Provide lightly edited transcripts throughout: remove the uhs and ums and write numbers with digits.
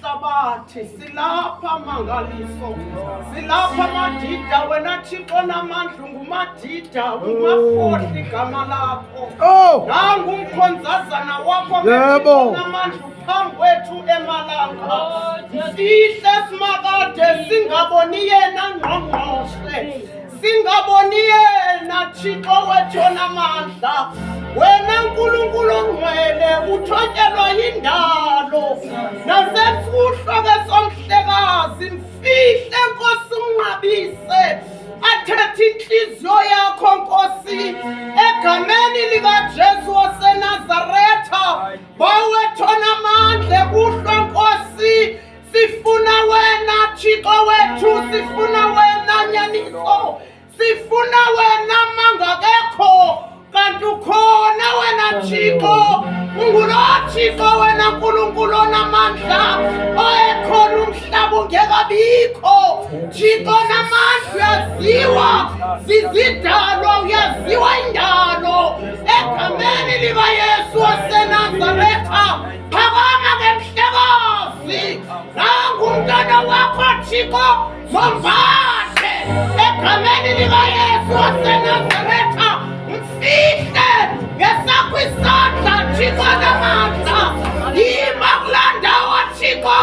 Yehlabathi, silapha mangaliso, silapha madida. Wena Thixo namandla, ungumadida, ungumafohli igama lakho. Oh! Nangu umkhonzazana wakho. Yebo. Thixo namandla, phambi kwethu emalanga. Mfihle simakade, singaboni yena ngqongqoshe, singaboni yena Thixo wethu namandla. Wena Nkulunkulu ongcwele, uthotyelwa yindalo nasemfuhlo ke somhlekazi. Mfihle Nkosi, unqabise athethe intliziyo yakho Nkosi, egameni likaJesu waseNazaretha. Bawethu namandla, kuhlwa Nkosi, sifuna wena Thixo wethu, sifuna wena nyaniso, sifuna wena mangakekho kanti ukhona wena Thixo. Ungulo Thixo wena Nkulunkulu onamandla, oyekhona umhlaba ungekabikho. Thixo namandla, uyaziwa zizidalwa, uyaziwa indalo. Egameni likaYesu waseNazaretha, phakama ke mhlekazi. Nangu umntwana wakho Thixo, mombathe egameni likaYesu waseNazaretha. Mfihle ngesakho isandla Thixo namandla. Yima kulaa ndawo Thixo,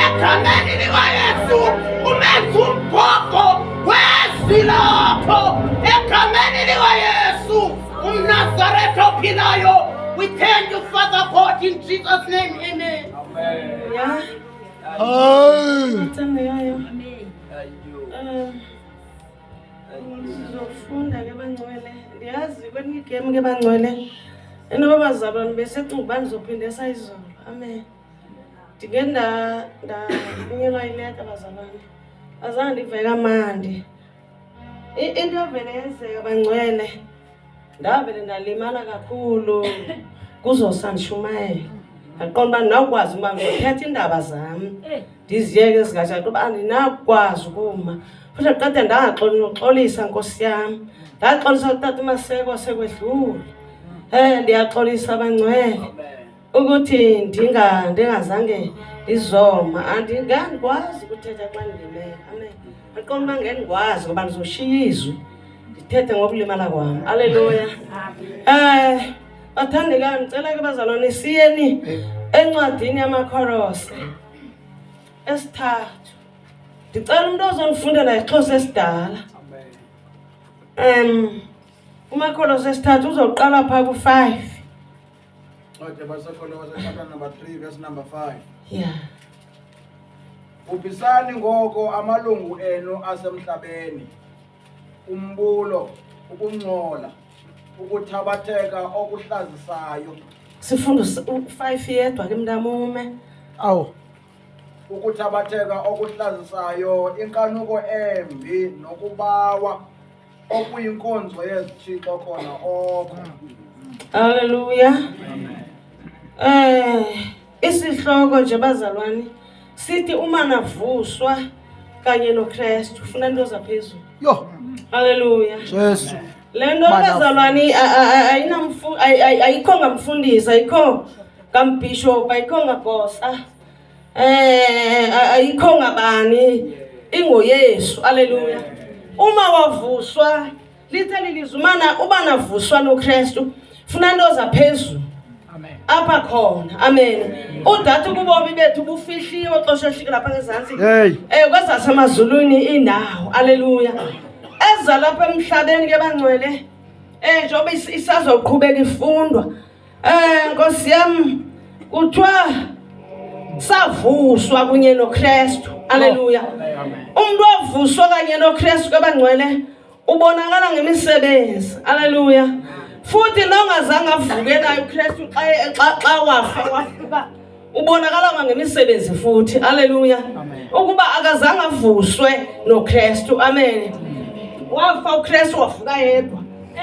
egameni likaYesu, umenze umbhobho wezwi lakho, egameni likaYesu umNazaretha ophilayo. We thank you, Father God, in Jesus' name, amen. Ya. Hey! Bathandekayo. Sizofunda ke bangcwele. Ndiyazi kwelinye igame ke bangcwele. Enoba bazalwane besecinga uba ndizophinde sayizolo. Amen. Ndike ndathunyelwa ileta bazalwane. Azange ndive kamandi. Into evele yenzeka bangcwele. Ndavele ndalimala kakhulu kuzosa ndishumayela. Ndaqonda uba ndinawukwazi uba ndizothetha iindaba zam. Ndiziyeke ezingatsha uba andinakukwazi ukuma. Futhi qede ndaxolisa Nkosi yam. Ndaxolisa utata uMaseko sekwedlule. Ndiyaxolisa bangcwele ukuthi ndingazange ndizoma. Andingandikwazi ukuthetha xa ndilimele. Amen. Aqonda uba ngendikwazi ngoba ndizoshiya izwi. Ndithethe ngokulimala kwam. Haleluya. Bathandekayo, ndicela ke bazalwane siyeni encwadini yamaKorose esithathu. Ndicela umuntu ozondifundela isiXhosa esidala. UmaKorose esithathu uzoqala phaa ku-5. Ncwadi yabaseKolose chapter number 3 verse number 5. Yeah. Bhubhisani ngoko amalungu enu asemhlabeni: umbulo, ukungcola, ukuthabatheka okuhlazisayo, Sifunda u-5 yedwa ke mntamume. Awu. Ukuthabatheka okuhlazisayo, inkanuko embi nokubawa, okuyinkonzo yezithixo khona oko. Haleluya. Isihloko nje bazalwane sithi uma navuswa kanye noKristu, ufuna into zaphezulu. Yo, Haleluya. Jesu. Le nto bazalwane ayikho ngamfundisi, ayikho ngambishop, ayikho ngagosa. Ayikho ngabani, ingoYesu. Haleluya. Uma wavuswa, lithe lilizwi mana uba navuswa noKristu, funa into zaphezulu. Apha khona. Amen. Udathi kubomi bethu bufihliwe xesha ehlike lapha ngezantsi. Hey. Kwezasemazulwini indawo. Haleluya. Eza lapha emhlabeni ke bangcwele. Njengoba isazoqhubeka ifundwa. Nkosi yami, kuthiwa savuswa kunye noKristu. Haleluya. Umuntu ovuswa kanye noKristu ke bangcwele ubonakala ngemisebenzi. Haleluya. Futhi nongazange avuke naye uKristu xa wafa wafuka, ubonakala ngemisebenzi futhi. Haleluya. Ukuba akazange avuswe noKristu. Amen. Wafa uKristu wavuka yedwa.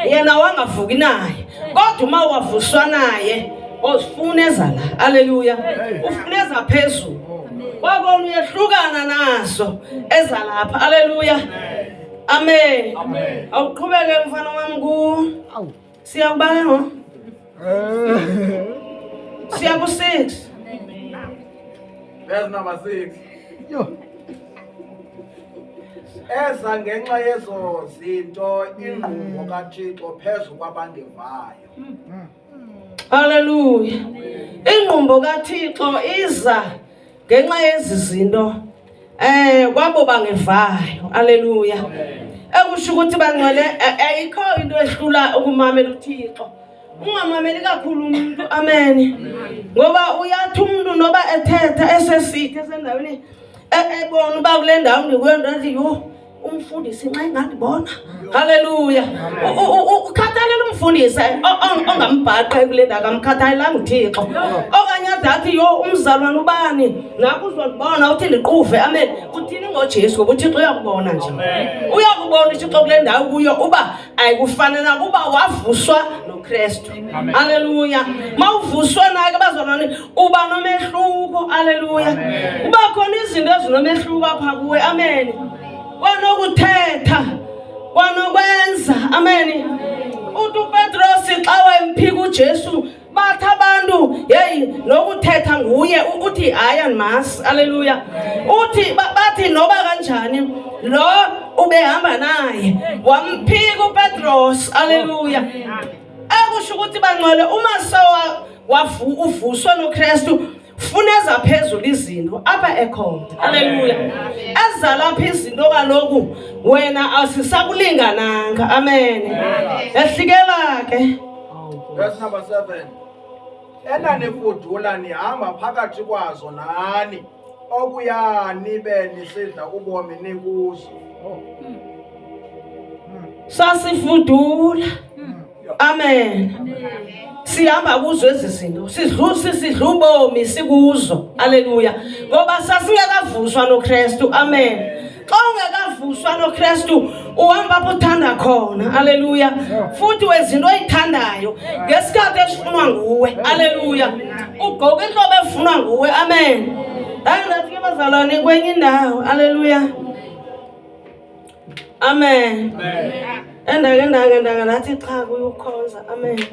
Yena wangavuki naye. Kodwa uma wavuswa naye, ozifuna eza la. Haleluya. Ufuna eza phezulu. Kwakona uyehlukana nazo eza lapha. Haleluya. Amen. Awuqhubeke mfana wami ku. Awu. Siyakubala ngo? Siya ku 6. Verse number 6. Eza ngenxa yezo zinto ingqumbo kaThixo phezu kwabangevayo. Haleluya. Ingqumbo kaThixo iza ngenxa yezi zinto kwabo bangevayo. Haleluya. Ekusho ukuthi bangcwele ayikho into ehlula ukumamela uThixo. Ungamameli kakhulu umuntu. Amen. Ngoba uyathi umuntu noba ethetha esesithe esendaweni ebona uba kule ndawo ndikuyo ndathi yho umfundisi nxa engandibona. Haleluya. Ukhathalela umfundisi ongambhaqe kule ndawo akamkhathalelanga uThixo. Okanye ade athi yho umzalwane ubani naku uzondibona uthi ndiquve. Amen. Uthini ngoJesu? Ngoba uThixo uyakubona nje. Uyakubona uThixo kule ndawo kuyo uba ayikufanelanga uba wavuswa noKristu. Haleluya. Mawuvuswe naye ke bazalwane uba nomehluko. Haleluya. Uba khona izinto ezinomehluko apha kuwe. Amen. Kwanokuthetha, kwanokwenza. Amen. Uthi uPetros xa wayemphika uJesu bathi abantu hey nokuthetha nguye uthi hayi andimazi. Haleluya. Uthi bathi noba kanjani lo ubehamba naye wamphika uPetros. Haleluya. Akusho ukuthi bangcwele uma uvuswe noKristu funa ezaphezulu izinto apha ekhona. Haleluya. Ezalapha izinto kaloku wena asisakulingananga. Amen. Ehlikela ke. Verse number 7. Enanifudula nihamba phakathi kwazo nani okuya nibe nisidla ubomi nikuzo. Sasifudula. Amen. Sihamba kuzo ezi zinto, sidla ubomi sikuzo. Haleluya. Ngoba sasingekavuswa noKristu. Amen. Xa ungekavuswa noKristu uhamba apho uthanda khona. Haleluya. Futhi wezinto oyithandayo ngesikhathi esifunwa nguwe. Haleluya. Ugqoka intlobo efunwa nguwe. Amen. Ndathi ke bazalwane kwenye indawo. Haleluya. Amen. Endake ndathi cha kuyukhonza. Amen.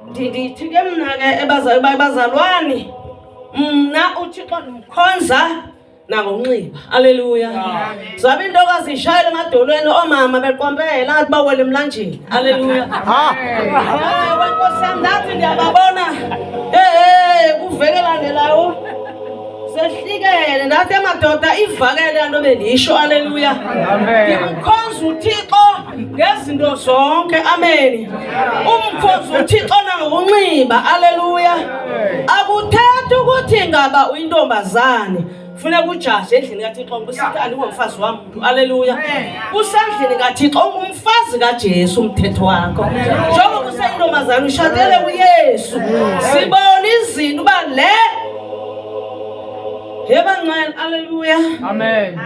Ndithi ke mna ke ebazalwane mna uThixo ndimkhonza nangonxiba. Haleluya. Zabe intokazi ishayela emadolweni oomama beqwampela ngathi bawele emlanjeni. Haleluya. Hayi wenkosi yam ndathi ndiyababona. Hey kuveke landelayo. Sehlikele ndathi emadoda ivakele nto bendisho. Haleluya. Ndimkhonza uThixo ngezinto zonke. Amen. Umkhonza uThixo nangokunxiba. Haleluya. Akuthethi ukuthi ngaba uyintombazane funeka ujaje endlini kaThixo ngoba usithi andingomfazi wam mntu. Haleluya. Usendlini kaThixo ungumfazi kaJesu umthetho wakho. Njengoba useyintombazane ushatele uYesu. Sibona izinto uba le yebangcwele. Haleluya. Amen.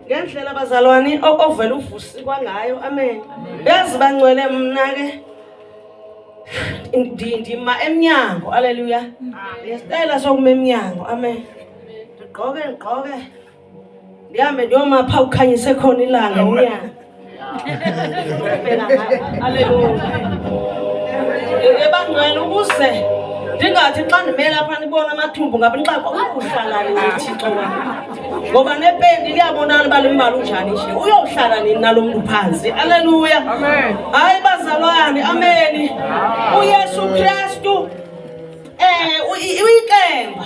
Ngendlela bazalwane ovela uvusikwa ngayo. Amen. Yazi bangcwele mna ke ndima emnyango. Haleluya. Ndiyasicela sokuma emnyango. Amen. Ndigqoke ndihambe ndiyoma pha ukhanyise khona ilanga emnyango. Haleluya. Ebangcwele ukuze ndingathi xa ndimele apha ndibone amathumbu ngabe ndixakwa uyohlala nini Thixo wam. Ngoba nepenti liyabonakala uba limbala unjani nje. Uyohlala nini nalo mntu phantsi. Haleluya. Hayi bazalwane, amen. uYesu Kristu uyikemba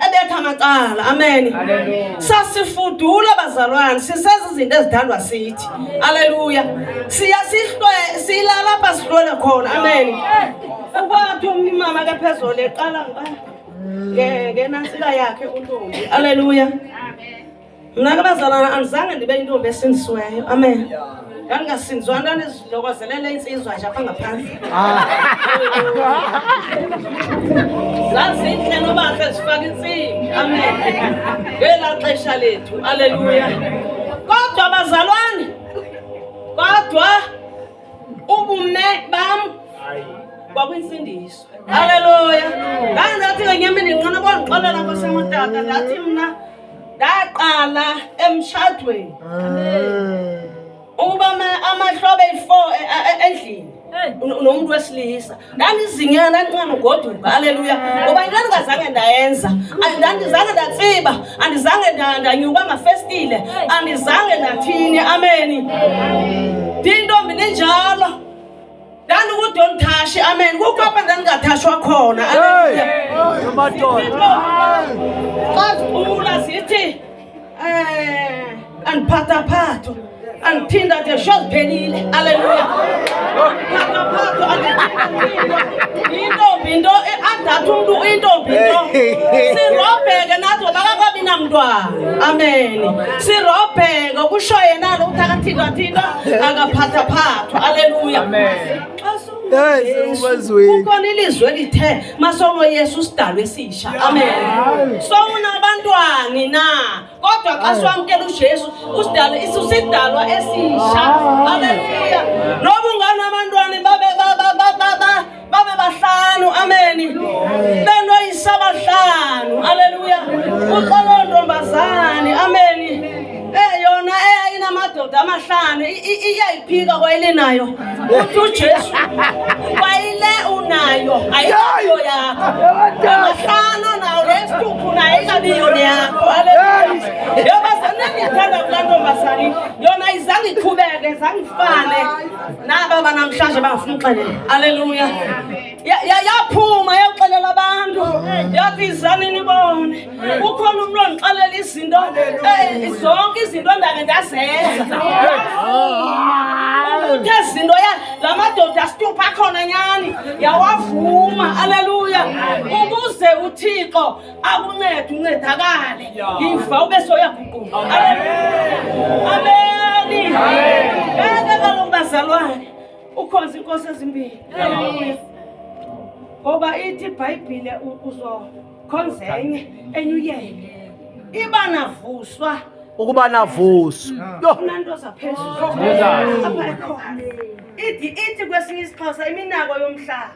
ebetha amacala. Amen. Sasifudula bazalwane sisezi izinto ezithandwa sithi. Haleluya. Siya silala apha sihlwele khona. Amen. Ukwathi omnye umama ke phezulu eqala ngoba ngenantsika yakhe untombi. Haleluya. Mna ke bazalwane andizange ndibe intombi esindisiweyo. Amen. Ndandingasindiswa, ndandizilokozelele insizwa nje apha ngaphandle. Zazintle nobahle zifaka intsimbi. Amen. Ngelaa xesha lethu. Haleluya. Kodwa bazalwane, kodwa ubume bam kwakwinsindiso. Haleluya. Ndandathi ngenye imini ndinqena ukundixolela nkosi yam utata, ndathi mna ndaqala emshadweni. Ukuba amahlobo eyi-4 endlini. Nomntu wesilisa ndandizinyana, ndandincane ugoduka. Aleluya. Ngoba into endingazange ndayenza, andizange ndatsiba, andizange ndanyuka ngafestile, andizange ndathini. Ameni. Ndiyintombi ndinjalo, ndandikudontashi. Amen. Kukho apha ndandingathashwa khona. Aleluya. Xa zikhula zithi andiphathaphathwa, andithinta nje, sho ziphelile. Aleluya. Andiphathaphathwa, andithintathintwa, intombi into andathi umntu uyintombi into. Sirobheke nathi ngoba akakabi namntwana. Amen. Sirobheke kusho yena lo ukuthi akathintwathintwa, akaphathaphathwa. Aleluya. Xa Hey, kukhona ilizwi elithe masongoYesu sidalwe esisha. Amen. Sowunabantwani na, kodwa xa siwamkela uJesu usidalwe usidalwa esisha. Haleluya. Noba unganabantwana babe bahlanu, ameni, benoyisa bahlanu. Haleluya. Uxolo ntombazane, ameni, yona eyayinamadoda amahlanu iyayiphika kwayile nayo. Uthi uJesu kwayile unayo ayiyo yakho, amahlanu nawo lesithupha nayo ikabiyo neyakho. Haleluya. Yobazanengithanda kulaa ntombazane, yona izange iqhubeke, zange ifane naba banamhlanje bangafuna uxelela. Haleluya. Yaphuma yaxelela abantu, yathi izani nibone, kukhona umntu ondixelela izinto zonke, izinto endake ndazenza. Ukuthi ezi zinto la madoda asitupha akhona nyani, yawavuma. Aleluya. Ukuze uThixo akuncede uncedakale, yiva ube soyaguquka. Ameni. Ngeke kaloku bazalwane ukhonza inkosi ezimbini. Haleluya. Ngoba ithi iBhayibhile uzokhonza enye, enye uyeke. Iba navuswa. Ukuba navuswa. Yho. Unanto zaphezulu apha ekhona. Ithi kwesinye isiXhosa iminako yomhlaba.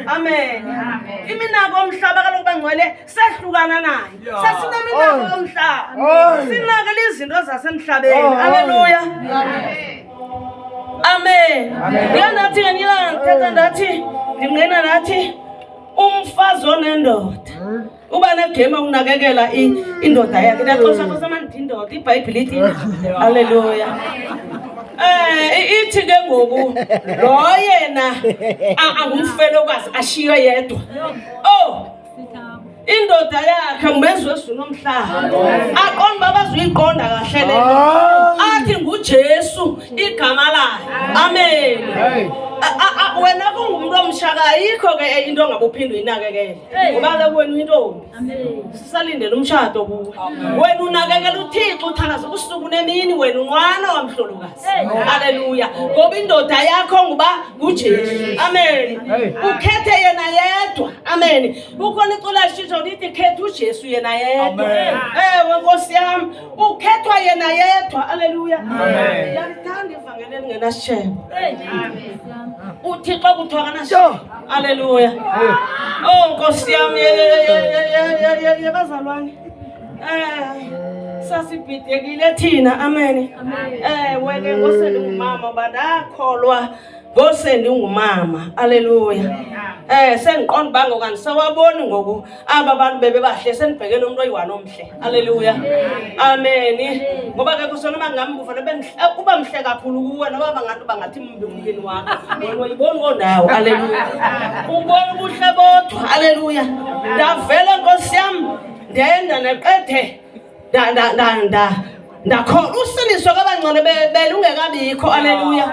Amen. Iminako yomhlaba kaloku bangcwele sehlukana nayo. Sesineminako yomhlaba. Sinakele izinto zasemhlabeni. Haleluya. Amen. Ngike ndathi ngelinye ilanga ndithetha, ndathi ndingqina, ndathi umfazi onendoda uba negema ukunakekela indoda yakhe. Ndiyaxoxa nkosi indoda, iBhayibhile ithi indoda. Haleluya. Ithi ke ngoku lo yena angumfelokazi ashiywe yedwa. Oh, indoda yakhe ngumezwi wezulu nomhlaba, aqonda uba bazuyiqonda kahle le nto, athi nguJesu igama layo. Amen. Wena kungumntu omtsha, ayikho ke into ongabe uphinde uyinakekele, ngoba kaloku wena uyintombi, sisalindele umtshato kuwe. Wena unakekela uThixo, uthandaza ubusuku nemini, wena unqwana wamhlolokazi. Haleluya. Ngoba indoda yakho nguba nguJesu. Amen. Ukhethe yena yedwa. Amen. Kukhona icula lisitsho lithi khetha uJesu yena yedwa. Ewe nkosi yam, ukhethwa yena yedwa. Haleluya. Ndiyalithanda ivangeli elingenasishebo. UThixo kuthiwa kanasishebo. Haleluya. Oh nkosi yam, yebazalwane, sasibhidekile thina. Amen. Ewe ke ngose ndingumama, uba ndakholwa ngose ndingumama. Aleluya. Sendiqonda uba ngoku andisawaboni ngoku aba bantu bebebahle, sendibhekele umntu oyi-one omhle. Aleluya. Ameni. Ngoba ke kusenoba ngambuva uba mhle kakhulu kuwe, noba bangathi bangathi mbi umyeni wakho, wena uyiboni kondawo. Aleluya. Ubona ubuhle bodwa. Aleluya. Ndavele nkosi yam ndenda neqethe ndakholwa usindiso kabangcwele belungekabikho. Aleluya.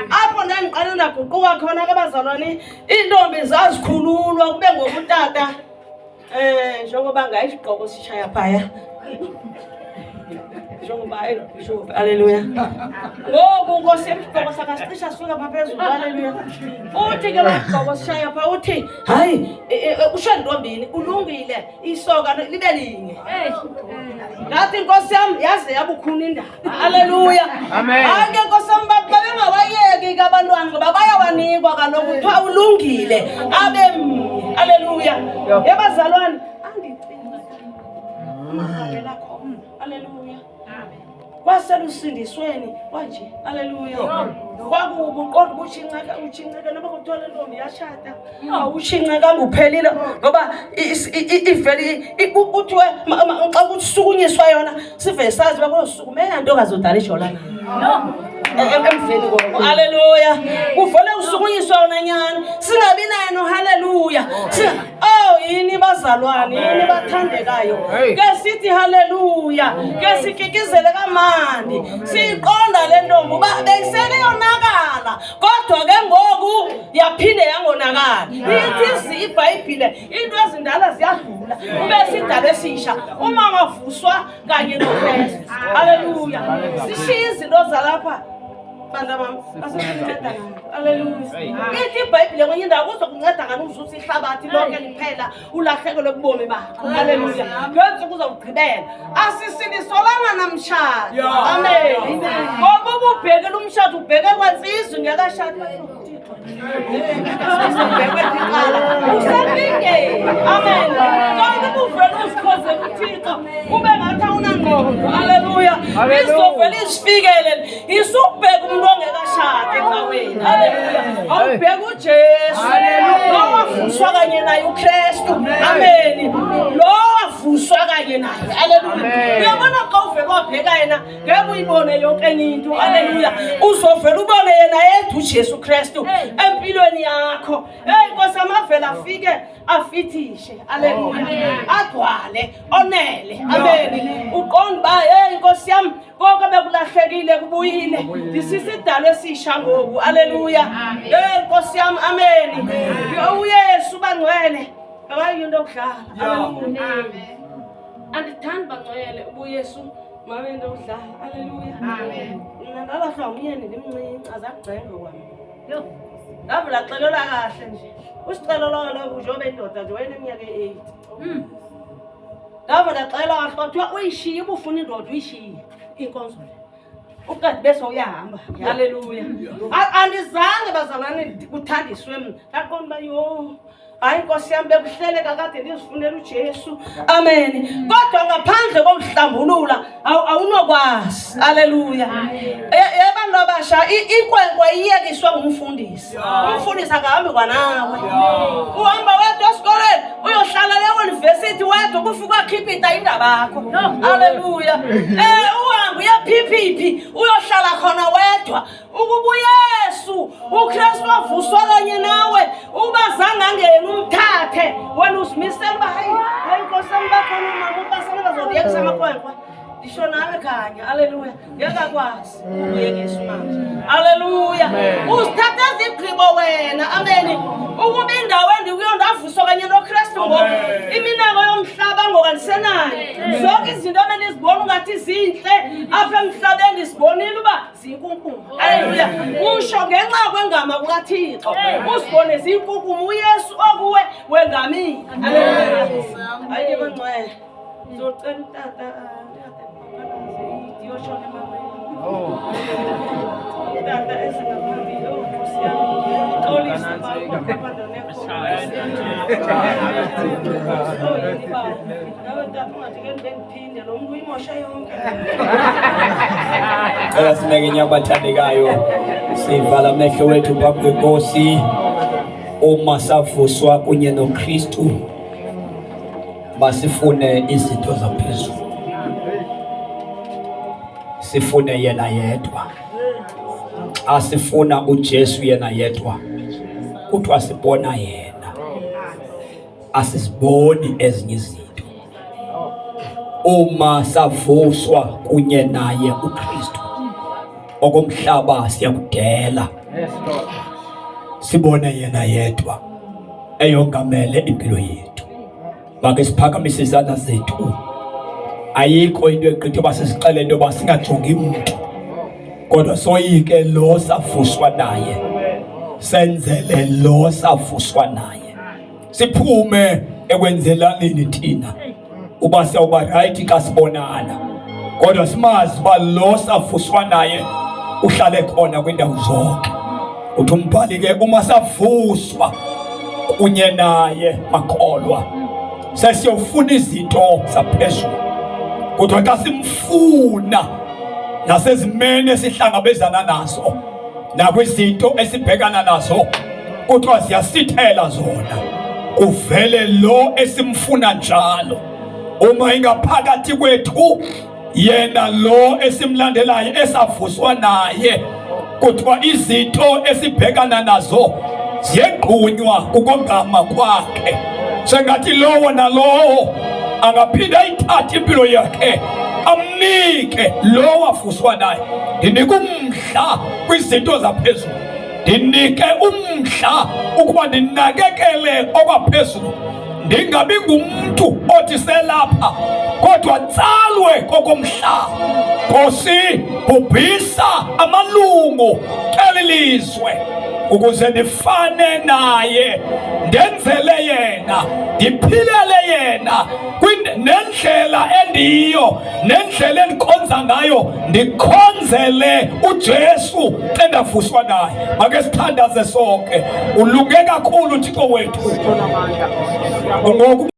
Apho ndandiqale ndaguquka khona ke bazalwane, iintombi zazikhululwa kube ngokutata njengoba ngayisigqoko sishaya phaya njengoba elibhishophi. Aleluya. Ngoku nkosi yam isigqoko sakasicisha sifika pha phezulu. Aleluya. Uthi ke lo sigqoko sishaya pha, uthi hayi, usho ntombini ulungile, isoka libe linye. Ngathi nkosi yam yaze yabukhuni indaba. Aleluya. Hayi ke nkosi yam, babengawayeki ke abantwana ngoba bayawanikwa kaloku, kuthiwa ulungile abe mnye. Aleluya. Yebazalwane, andicinga amavangeli akhona. Aleluya. Kwaselusindisweni kwanje. Haleluya. Kwakubi uqonda uba utshinceka utshinceka noba kuthiwa le ntombi yashata. Awutshincekanga uphelile ngoba ivele kuthiwe xa kusukunyiswa yona sive sazi uba kosukumela nto kazodala ijola nayo. Emveni koko. Haleluya. Kuvele kusukunyiswa yona nyani. Singabi nayo nohaleluya. Oh yini bazalwane, yini bathandekayo. Ke sithi haleluya. Ke sikikizele kamandi. Siyiqonda le ntombi uba beyisele yonakala. Kodwa ke ngoku yaphinde yangonakala. Ithi iBhayibhile into ezindala ziyadlula. Kube sidaba esisha. Uma wavuswa kanye noKristu. Haleluya. Sishiye izinto zalapha. Bantu bam, asikunceda ngani. Haleluya. Ithi iBhayibhile kwenye indawo kuzokunceda ngani uzuza ihlabathi lonke liphela ulahlekelwe kubomi bakho. Haleluya. Ngeentsuku zokugqibela asisilisolanga namtshato. Amen. Ngoba ububhekele umtshato ubheke kwantsizwe ngekashati. Uselingeni. Amen. Konke ubuvele uzikhoze kuThixo ube ngathi awunangqondo. Haleluya. Izovele izifikele. Isubheka umuntu ongekashadi ecaweni. Haleluya. Awubheka uJesu. Lo wavuswa kanye naye uKristu. Amen. Lo wavuswa kanye naye. Haleluya. Uyabona xa uvele wabheka yena ngeke uyibone yonke enye into haleluya uzovela ubone yena yedwa uJesu Kristu empilweni yakho hey Nkosi amavela afike afithishe haleluya agcwale onele amen uqonda uba hey Nkosi yami konke bekulahlekile kubuyile ndisisidalo esisha ngoku haleluya hey Nkosi yami amen uYesu bangcwele akayiyo into yokudlala haleluya andithandi bangcwele ubuYesu Mabe into yokudlala. Haleluya. Amen. Mna ndalahlwa ngumyeni ndimncinci azakugcengwe kwam. Yho. Ndavula xelela kahle nje. Usicelo lowo lowo njengoba indoda nje wayeneminyaka eyi-eight. Ndavula xelela kahle kwathiwa uyishiye ubufuna indoda uyishiye inkonzo le. Ukanti bese uyahamba. Haleluya. Andizange bazalwane kuthandiswe mna. Ndaqonda uba yho. Hayi Nkosi yami bekuhlele kakade ndizifunela uJesu. Amen. Kodwa ngaphandle kokuhlambulula awunokwazi. Haleluya. Abantu abasha inkwenkwe iyekiswa ngumfundisi. Umfundisi akahambi kwanawe. Uhamba wedwa esikoleni uyohlala le university wedwa kufika khipita indaba yakho. Haleluya. Uhambe uyaphiphi uyohlala khona wedwa. Ukuba uYesu uKristu wavuswa kanye nawe uba zange angene umthathe wena uzimisela uba hayi hayi nkosi yami bakhona umama ubasana bazondiyekisa amakhwenkwe ndisho nawe kanye aleluya ngeke akwazi ukuyekisa umama aleluya uzithatha ezigqibo wena ameni ukuba indawo endikuyo ndavuswa kanye noKristu ngoku iminako yomhlaba ngoku andisenayo zonke izinto ebendizibona ungathi zintle apha emhlabeni ndizibonile uba ziyinkunkuma haleluya usho ngenxa kwengama kukathixo uzibone ziyinkunkuma uyesu okuwe wengamile haleluya hayi ke bangcwele ndizocela utata ndiyoshona emaweni utata ezingaphambili oh nkosi yam xolisa baba nawe tata ungathi ke ndibe ndiphinde lo mntu uyimoshe yonke Cela sibeke inyawo bathandekayo sivala amehlo wethu phambi kwenkosi uma savuswa kunye noKristu masifune izinto zaphezulu sifune yena yedwa xa sifuna uJesu yena yedwa kuthiwa sibona yena asiziboni ezinye izinto uma savuswa kunye naye uKristu okomhlaba siyakudela sibone yena yedwa eyongamele impilo yethu make siphakamise izandla zethu ayikho into egqitha uba sisixele into yoba singajongi mntu kodwa soyike lo savuswa naye senzele lo savuswa naye siphume ekwenzelaneni thina uba siyawuba rayithi xa sibonana kodwa simazi uba lo savuswa naye uhlale khona kwindawo zonke uthi umbhali ke uma savuswa kunye naye makholwa sesiyofuna izinto zaphezulu kodwa xa simfuna Nasezimeni esihlangabezana nazo nakwizinto esibhekana nazo kuthiwa ziyasithela zona, kuvele lo esimfuna njalo uma ingaphakathi kwethu, yena lo esimlandelayo esavuswa naye. Kuthiwa izinto esibhekana nazo ziyegqunywa kukongama kwakhe. Sengathi lowo nalowo angaphinda ayithathe impilo yakhe amnike lowo afuswa naye. Ndinika umdla kwizinto zaphezulu, ndinike umdla ukuba ndinakekele okwaphezulu, ndingabi ngumntu othi selapha kodwa tsalwe kokomhlaba. Nkosi, bhubhisa amalungu eli lizwe ukuze ndifane naye, ndenzele yena, ndiphilele yena, nendlela endiyiyo nendlela endikhonza ngayo ndikhonzele uJesu endavuswa naye. Make sithandaze sonke. Ulunge kakhulu uThixo wethu ngoku.